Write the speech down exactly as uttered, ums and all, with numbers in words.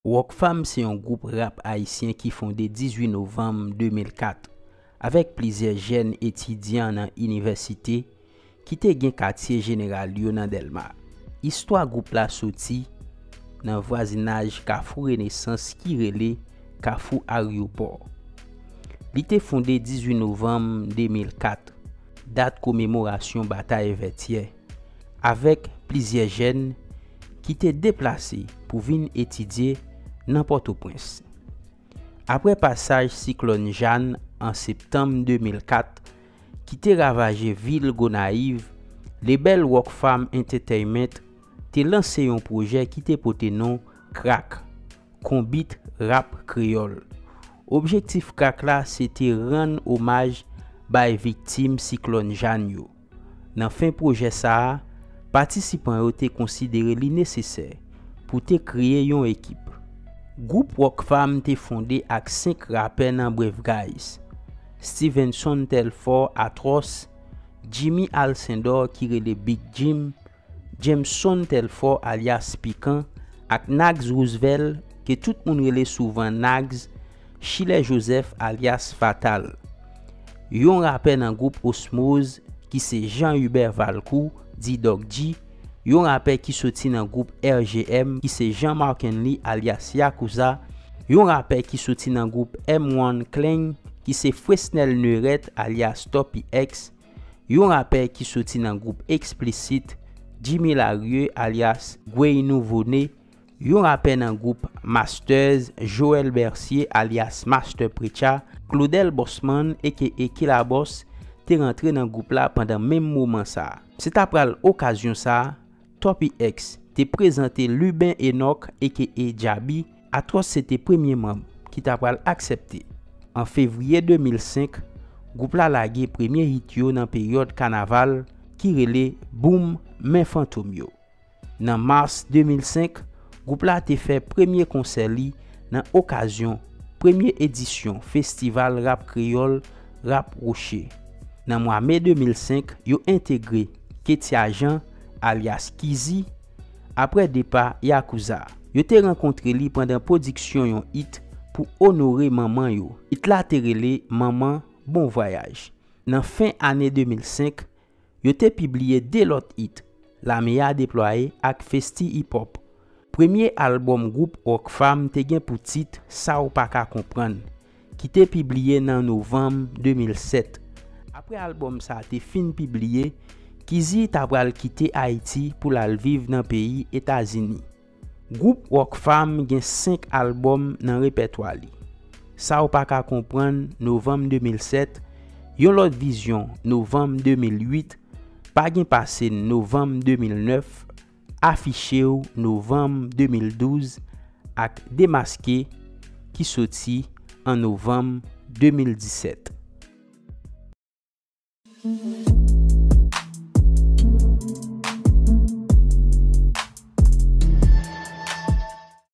Rockfam se yon gwoup rap ayisyen ki fonde dizuit novanm de mil kat, avèk plizyè jèn etidyan nan inivèsite ki te gen katye jeneral yo nan Dèlma. Istwa gwoup la soti nan vwazinaj Kafou Renesans ki rele Kafou Aryopò. Li te fonde dizuit novanm de mil kat, dat komemorasyon Batay Vètyè, avèk plizyè jèn ki te deplase pou vin etidye nan Pòtoprens. Apre pasaj siklòn Jeanne an septanm de mil kat, ki te ravaje vil Gonayiv, lebèl Rockfam Entertainment te lanse yon pwojè ki te pote non Krak, Konbit Rap Kreyòl. Objektif Krak la se te rann omaj bay viktim siklòn Jeanne yo. Nan fen pwojè sa a, patisipan yo te konsidere li nesesè pou te kreye yon ekip. Gwoup Rockfam te fonde ak senk rapè nan Brave Guys: Stevenson Telfort Atroce, Jimmy Alcindor ki rele Big Jim, Jameson Telfort alyas Pikan, ak Nags Roosevelt, ke tout moun rele souvan Nags, Chilè Joseph alyas Fatal. Yon rapè nan gwoup Osmoz, ki se Jean Hubert Valcourt, di Doc G, yon rapè ki soti nan gwoup R G M, ki se Jean Markenly alyas Yakuza, yon rapè ki soti nan gwoup M one Clan, ki se Fresnel Neuret alyas Toppy X, yon rapè ki soti nan gwoup Explicit, Jimmy Larieux alyas Gwey Nouveau Né, yon rapè nan gwoup Masters, Joel Bercier alyas Master Preacher, Claudel Bossman aka Killa Boss te rantre nan gwoup la pandan menm moman sa a. Se ta pral okazyon sa a, Toppy X te prezante Luben Enock aka Djabi, Atroce se te premye manm ki ta pral aksepte. An fevriye de mil senk, gwoup la lage premye hit yo nan peryòd kanaval ki rele Boom Men Fantom Yo. Nan mas de mil senk, gwoup la te fè premye konsè li nan okazyon premye edisyon Festival Rap Kreyòl Rap Rocher. Nan mwa me de mil senk, yo entegre Ketia Jean, alyas Kizi, apre depa Yakuza. Yo te rankontre li pandan pwodiksyon yon hit pou onore manman yo. Hit la te rele Manman Bon Vwayaj. Nan fen ane de mil senk, yo te pibliye de lòt hit, Lame a Deplwaye ak Festi Hip Hop. Premye albòm gwoup Rockfam te gen pou tit Sa w pa ka konprann, ki te pibliye nan novanm de mil sèt. Apre albòm sa a te fin pibliye, Kizi ta pral kite Ayiti pou l al viv nan peyi Etazini. Gwoup Rockfam gen senk albòm nan repètwa li: Sa w pa ka konprann, novanm de mil sèt, Yon lòt vizyon, novanm de mil uit, Pa gen pase n, novanm de mil nèf, Afiche w, novanm de mil douz, ak Demaske, ki soti an novanm de mil disèt.